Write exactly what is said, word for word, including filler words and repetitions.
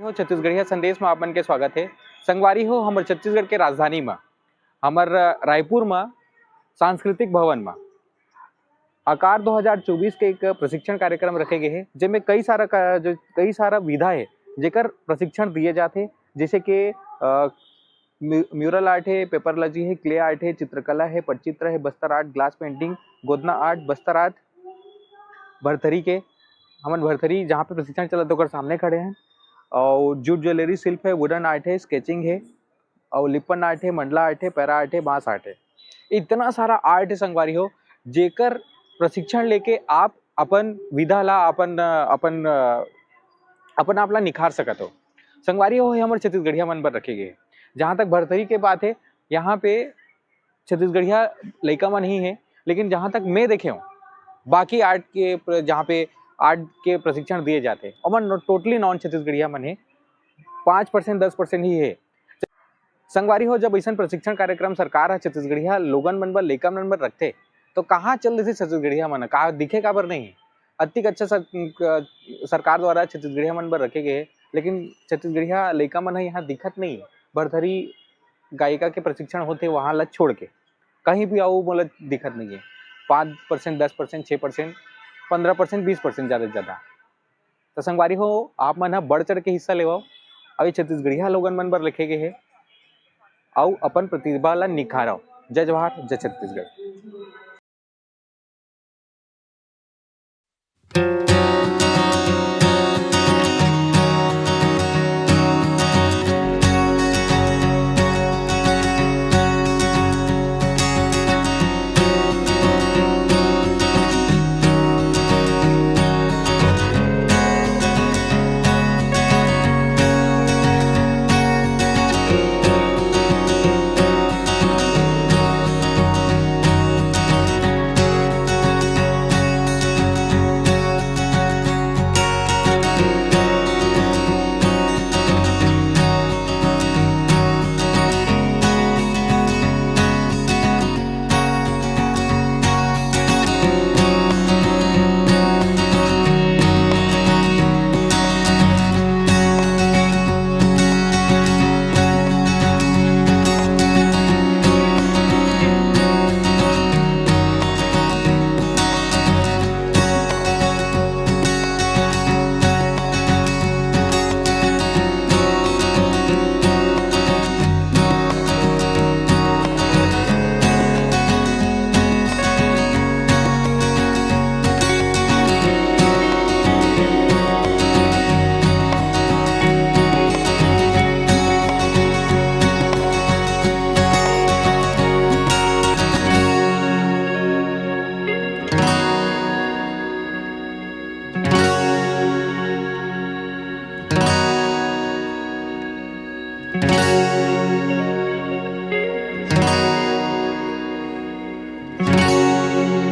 हो, छत्तीसगढ़िया संदेश में आप मन के स्वागत है। संगवारी हो, हमर छत्तीसगढ़ के राजधानी में, हमर रायपुर में सांस्कृतिक भवन में आकार दो हज़ार चउबीस के एक प्रशिक्षण कार्यक्रम रखे गए हे, जेमे कई सारा का, जो कई सारा विधा हे, जेकर प्रशिक्षण दिए जाथे, जैसे कि, अ, म्यू-, mural art हे, paperology हे, clay art हे, चित्रकला हे, पटचित्र हे, बस्तर art, glass painting, गोदना art, बस्तर art, भरथरी के, हमन भरथरी जहाँ पे प्रशिक्षण चलत हे, ओकर सामने खड़े हैं, और jute jewellery शिल्प हे, wooden art हे, sketching हे, और लिपन art हे, मंडला art हे, पैरा art हे, बांस art हे। इतना सारा art हे संगवारी हो, जेकर प्रशिक्षण लेके आप अपन विधा ला, अपन, अ, अपन, अ, अपन आप ला निखार सकत हो। संगवारी हो, ये हमर छत्तीसगढ़िया मन बर रखे गए हे। जहाँ तक भरथरी के बात हे, यहाँ पे छत्तीसगढ़िया लइका मन ही हे, लेकिन जहाँ तक मैं देखे हूँ, बाकी art के प्र-, जहाँ पे art के प्रशिक्षण दिए जाते, ओमन totally non छत्तीसगढ़िया मन हे, पाँच percent, दस percent ही हे। संगवारी हो, जब अइसन प्रशिक्षण कार्यक्रम सरकार ह छत्तीसगढ़िया लोगन मन बर, लइका मन बर रखथे, तो कहाँ चल देथे छत्तीसगढ़िया मन? का दिखे काबर नहीं? अतिक अच्छा सर-, अ, सरकार द्वारा छत्तीसगढ़िया मन बर रखे गए हे, लेकिन छत्तीसगढ़िया लइका मन ह यहाँ दिखत नहीं हे। भरथरी गायिका के प्रशिक्षण होथे, वहाँ ला छोड़ के कहीं भी अउ मोला दिखत नहीं हे। पाँच percent, दस percent, छः percent, पन्द्रह percent, बीस percent ज़्यादा से ज़्यादा। तो संगवारी हो, आप मन ह बढ़ चढ़ के हिस्सा लेवव। अउ ये छत्तीसगढ़िया लोगन मन बर लिखे गए हे, अउ अपन प्रतिभा ला निखारव। जय जवाहर, जय छत्तीसगढ़।